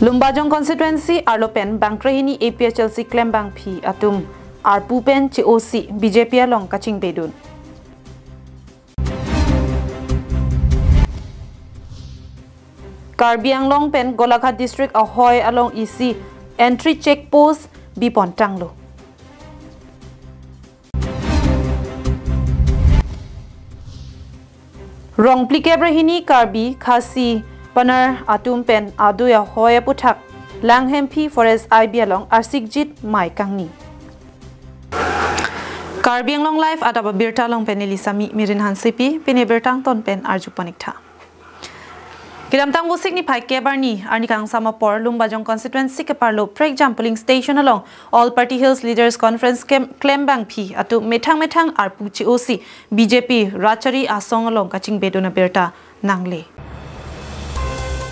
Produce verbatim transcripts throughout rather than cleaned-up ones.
Lumbajong constituency arlo pen bangkrehini A P H L C klembangpi atum arpu pen che-osi B J P along kachingbedun. Karbi Anglong pen Golaghat district ahoi along isi entry check post bipontanglo. Rong phlikep ra hini Karbi, Khasi, Pnar atum pen adui ahoi aputhak Langhemphi Forest I B along arsikjit mei kangni. Karbi Anglong Live adap abirta along pen neli Sami Mirin Hansepi, pini birta angton pen arjupon ik tha. Kedamtang Vosik niphai kep arni, arni kangsam apor, Lumbajong constituency keparlo Prekjam polling station along All Party Hills Leaders Conference kem-, klembangpi atum methang methang arpu che-osi B J P Rachari Asong along kachingbedun abirta nangle.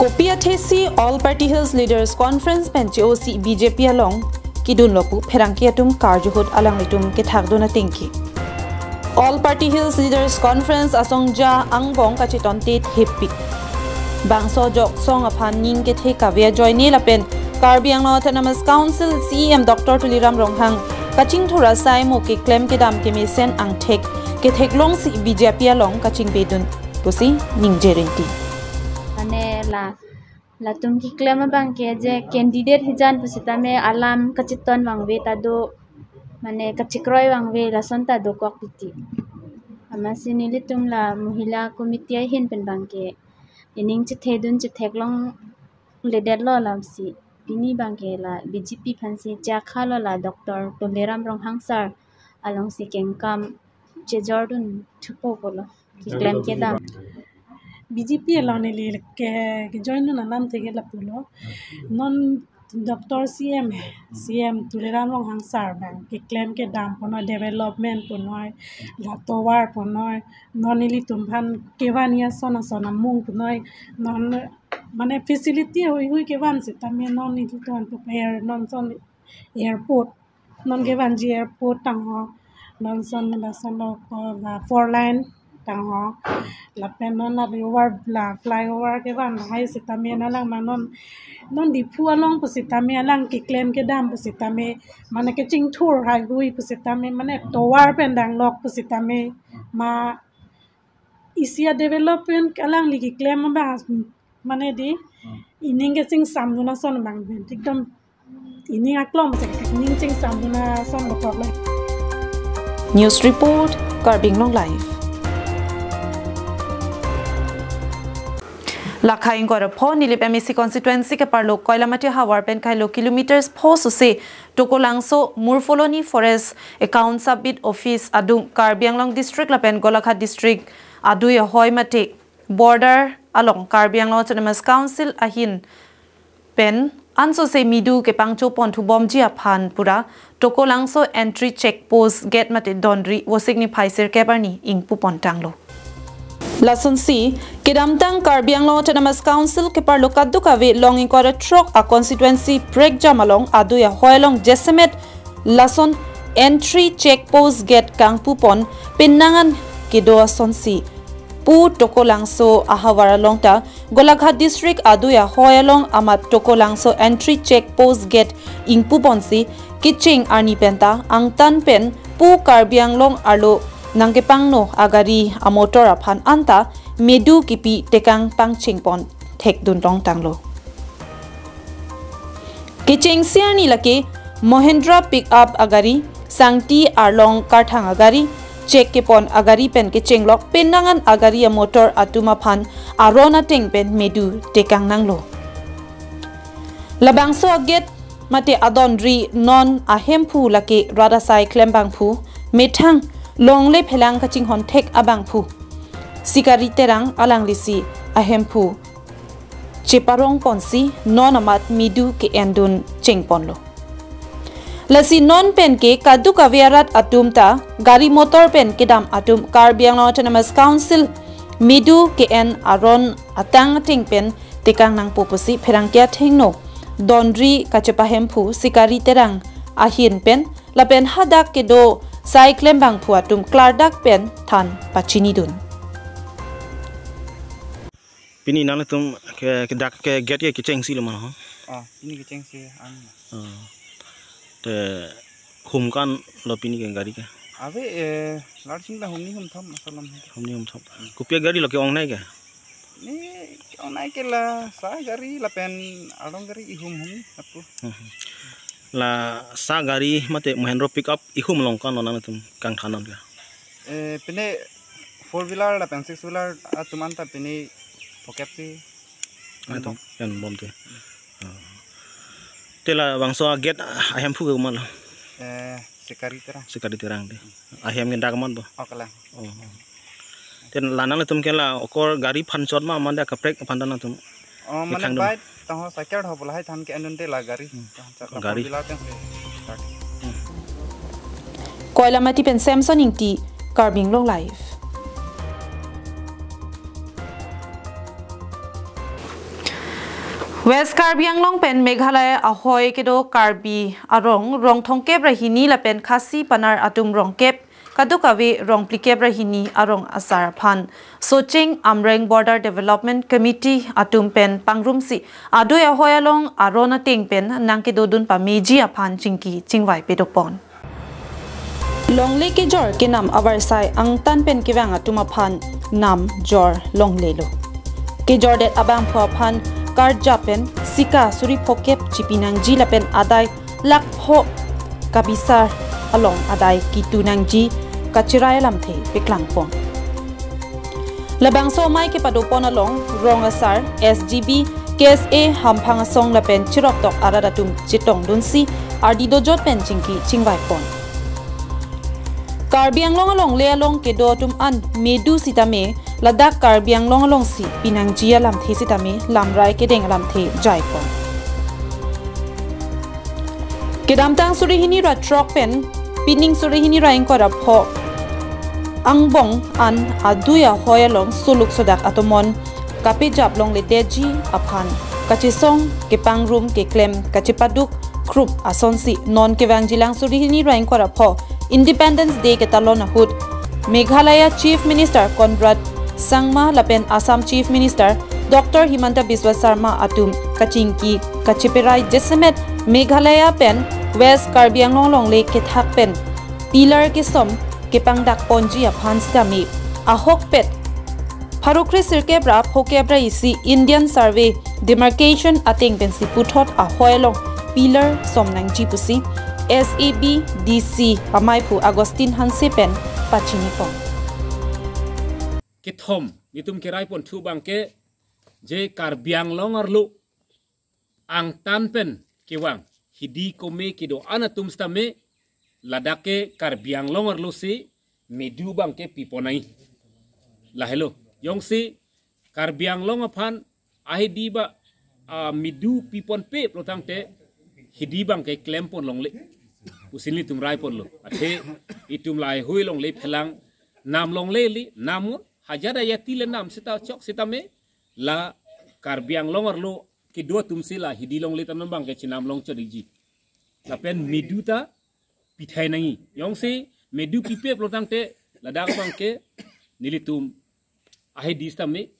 Kopi athesi All Party Hills Leaders Conference pen che-osi B J P along kedunlo pu pherangke atum karju ahut alanglitum kethakdun atengke. All Party Hills Leaders Conference asongja angbong kachetonte thepi. Bangso ajok song aphan ning kethe kave ajoine lapen Karbi Anglong Autonomous Council C E M Doctor Tuliram Ronghang kachingthur asai mo keklem kedam kemesen angthek ketheklongsi B J P along kachingbedun pusi ningje rinti. Mane la, latum keklem abang ke je candidate hijan pusitame alam kacheton vangve ta do, mane kachekroi vangve lason ta dokok titi. Amatsi nelitum la Mohila Committee ahin pen abang ke ining chethedun chetheklongledetlo lamsi. Pini abang ke la B J P aphansi chakha lo la Doctor Tuliram Ronghang sir alongsi kengkam chejordun thupo pulo. Keklem kedam. B J P along neli ke, kejoindun alam theke lapulo. Non Doctor C M, C M Tuliram Ronghang sir abang keklem kedam punoi, development punoi, la tovar punoi, non nelitum aphan kevan ason ason amung punoi, non mane facility hui hui kevan sitame non nelitum aphan prepare non son airport. Non kevanji airport tangho, non son lason lo, la four lane tangho, lapen non la over, la flyover kevan lahai sitame alang ma non, non Diphu along pusitame alang keklem kedam pusitame, mane kachingthur haihui pusitame, mane tovar pen danglok pusitame, ma isi adevelopment alangli keklem abang mane di, hmm, ining kachingsamdun ason abang pen, ekdom ining aklong sek sek ining chingsamdun ason dokoklo. News report, Karbi Anglong Live. Lakha ingkoi ra pho Nilip M A C constituency keparlo Koilamati havar pen kailo kilometers pho sose Tokolangso Murpholoni Forest Account Submit Office adung Karbi Anglong District lapen Golaghat District adui ahoi mate border along Karbi Anglong Autonomous Council ahin pen ansose medu kepangchopon thubomji aphan pura Tokolangso entry check post gate mate donri Vosik niphai sirkep arni ingpupontanglo. Lasonsi, kedamtang Karbi Anglong Autonomous Council keparlo kadokave long ingkoi ra throk a constituency Prekjam along adui ahoi along jasemet lason entry check post gate kangpupon penang an kedo asonsi pu Tokolangso ahavar along ta Golaghat District adui ahoi along amat Tokolangso entry check post gate ingpuponsi kecheng arni penta angtan pen pu Karbi Anglong arlo nangkepangno agari amotor aphan anta medu kipi tekang pangchengpon thekdun longtanglo. Kechengsi arni lake Mahindra pickup agari, sangti arlong karthang agari, check kepon agari pen kechenglok penang an agari amotor atum aphan aron ateng pen medu tekang nanglo. Labangso agate mate adonri non ahemphu lake rat asai klembangphu, methang longle phelang kachinghon thek abangphu Sikari Terang alanglisi ahemphu cheparongponsi non amat medu ke-endun chengponlo. Lasi non pen ke kadokave arat atum ta gari motor pen kedam atum Karbi Anglong Autonomous Council medu ke-en aron atang ateng pen tekang nangpo pusi pherangke athengno donri kachepahemphu Sikari Terang ahin pen lapen hadak kedo sai klembangphu atum klardak pen than pachinidun. Pini nangtum ke, ke dak ke gate ke kechengsi lo mano? Oh, pini kechengsi ang. Oh. Te hum kan lo pini ke gari ke? Ave, eh, larsing ta humni humthom asalam. Humni humthom. Kopi agari lo ke-ongnei ke? Ne ke-ongnei ke la sa gari lapen arong gari ihum hum apu. Hmm. La sa gari mate Mahindra pickup ihum along kan lo nangtum kangthan non ke? Eh, pine four wheeler lapen six wheeler atum anta pine phokep si. Atum yan bom te. Ah. Te labangso a-gate ahemphu ke komat lo? Eh, Sikari Terang. Sikari Terang te. Ahem ke dak komat bo? Oh, kalang. Oh. Te la nangtum ke la okor gari aphan chot ma mane kaprek aphan ta nangtum? Oh, mane kethang dum. Bike tangho cycle ho bola hai than ke anun te la gari. Hmm. Tangho chot la gari. Four wheeler tang se start. Hmm. Koilamati pen Samson Ingti, Karbi Anglong Live. West Karbi Anglong pen Meghalaya ahoi kedo Karbi arong, rong thomkep ra hini lapen Khasi Panar atum rongkep, kadokave rong phlikep ra hini arong asar aphan Socheng Amreng Border Development Committee atum pen pangrumsi adui ahoi along aron ateng pen nangkedodun pameji aphan chingki chingvai padopon. Longle kejor kenam avarsai angtan pen kevang atum aphan nam jor longlelo. Kejordet abangphu aphan karjap pen sika suri phokep chipi nangji lapen adai lakh pho kabisar along adai kitu nangji kachirai alamthe paklangpon. Labangso amei kepadopon along rong asar, S G B, K S A, hamphang asong lapen chiroktok arat atum chetongdunsi ardi dojot pen chingki chingvaipon. Karbi Anglong alongle along kedo atum an medu sitame ladak Karbi Anglong alongsi pinangji alamthe sitame lamrai kedeng alamthe jaipon. Kedamtang suri hini ra throk pen pining suri hini ra ingkoi ra pho angbong an adui ahoi along suluk sodak atomon kapejap longledetji aphan kachesong kepangrum keklem kachepaduk krup asonsi non kevang jilang suri hini ra ingkoi ra pho Independence Day ketalon ahut Meghalaya Chief Minister Conrad Sangma lapen Assam Chief Minister Doctor Himanta Biswa Sarma atum kachingki kacheperai jasemet Meghalaya pen West Karbi Anglong longle kethak pen pillar kesom kepangdak ponji aphan sitame ahokpet pharo kre sirkep ra phokep ra isi Indian Survey Demarcation ateng pensi puthot ahoi along pillar som nangji pusi S A B D C ameiphu Augustine Hanse pen pachinipon. Kethom, nitum keraipon thu abangke, je Karbi Anglong arlo angtan pen kevang hidi kome kedo-an atum sitame ladak ke Karbi Anglong arlo si medu abangke pipon nangji. Lahelo, jongsi Karbi Anglong aphan ahidi ba, ah, medu piponpe pulotangte hidi abangke klempon longle pusi nelitum raiponlo. Athe itum laheihui longle phelang nam longle li nam hajat ajati le nam seta chok sitame la Karbi Anglong arlo kedo atum si la hidi longle ta non abangke chenam long chodiji. Lapen medu ta pithai nangji. Jongsi medu pipe pulotangte ladak abangke nelitum ahidi sitame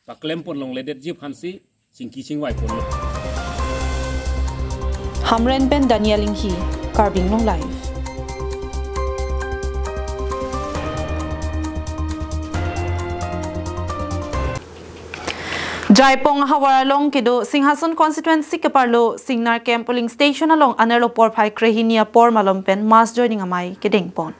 paklempon longledetji aphansi chingki chingvaiponlo. Hamren pen Daniel Inghi, Karbi Anglong Live. Jaipong ahavar along kedo Singhason constituency keparlo Singnar Camp polling station along anerlo porphai krehini apor malom pen mass joining amei kedengpon.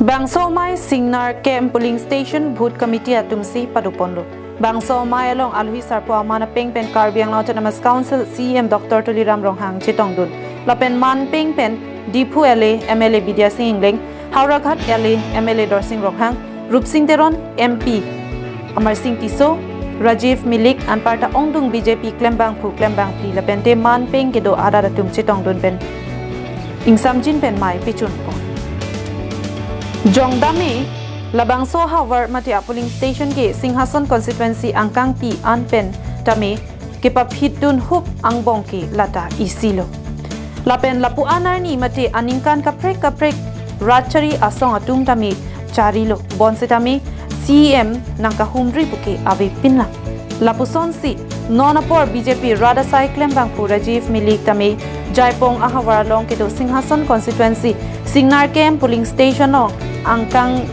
Bangso amei Singnar Camp polling station booth committee atumsi padoponlo. Bangso amei along alohi sarpo aman apeng pen Karbi Anglong Autonomous Council C E M Doctor Tuliram Ronghang chetongdun. Lapen man peng pen Diphu L A M L A Bidya Sing Engleng, Howraghat L A M L A Dorsing Ronghang, Rupsing Teron, M P Amarsing Tisso, Rajiv Milik, anparta ongdung B J P klembangphu klembangphli lapente man peng kedo arat atum chetongdun pen ingsamjin pen mei pechunpon. Jongdame labangso ahavar mate a polling station ke Singhason constituency angkangpi an pen tame kepaphitdun hup angbong ke lata isilo. Lapen lapu-an arni mate aningkan kaprek kaprek rat chari asong atum tame charilo, bonsitame C E M nangkahumri puke avepinlang. Lapusonsi Non apor B J P rat asai klembangpo Rajiv Milik tame Jaipong ahavar along kedo Singhason constituency Singnarkem polling station along angkang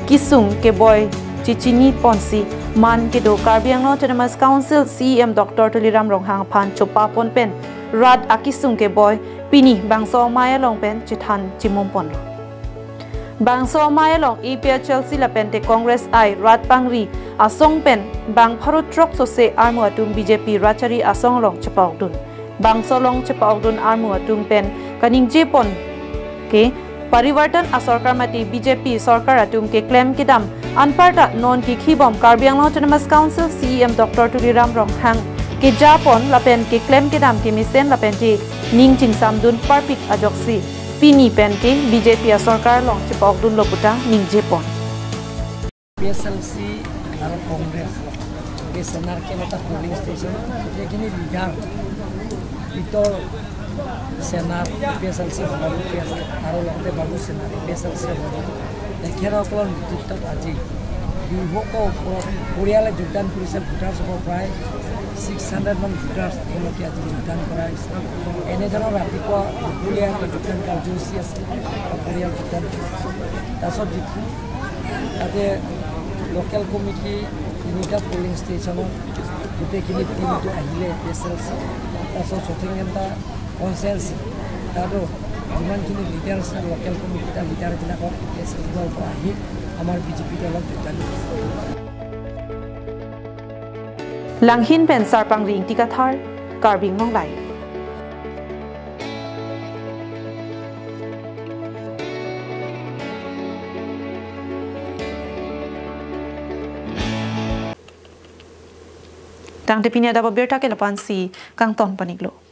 kisung keboi chechini ponsi man kedo Karbi Anglong Autonomous Council C E M Doctor Tuliram Ronghang aphan chopapon pen rat akisung keboi pini bangso amei along pen chethan chimum ponlo. Bangso amei along A P H L C lapente Congress I rat pangri asong pen bang pharo throk sose armu atum B J P rat chari asong along chepa-okdun. Bangso along chepa-okdun armu atum pen kaningje pon ke Parivartan asorkar mate B J P sorkar atum keklem kedam anparta non kekhibom Karbi Anglong Autonomous Council C E M Doctor Tuliram Ronghang kejapon lapen keklem kedam kemesen lapente ning chingsamdun parpik ajoksi pini pen ke B J P asorkar along chepa-okdunlo puta ningje pon. A P H L C aro Congress ke Singnarkem ta polling station, je kini leader Pitor Senar A P H L C, Babu P S, aro lote Babu Senar A P H L C, tekhero kolon netrithwot aji দুশ পৰিয়ালে যোগদান কৰিছে, ভোটাৰ সভা প্ৰায় six hundred মান ভোটাৰ তেওঁলোকে আজি যোগদান কৰাইছে। এনেধৰণৰ ৰাতিপুৱা দুপৰীয়া যোগদান কাৰ্যসূচী আছে, পৰিয়াল যোগদান কৰিছে। তাৰপিছত যিটো তাতে লোকেল কমিটি তিনিটা পলিং ষ্টেচনত গোটেইখিনি টিমটো আহিলে, এ পি এইচ এল চি, তাৰপিছত শ্বপিং চেণ্টাৰ কনষ্টিটুৱেঞ্চি, তাতো যিমানখিনি লিডাৰ আছে, লোকেল কমিটি তাৰ লিডাৰবিলাকক এ পি এইচ এল চিৰ পৰা আহি আমাৰ বি জে পি দলত যোগদান কৰিছে। Langhin pen Sarpang Ring Tikathar, Karbi Anglong Live. Tangte pini adap abirta ke lapu-ansi kangton pon-iklo.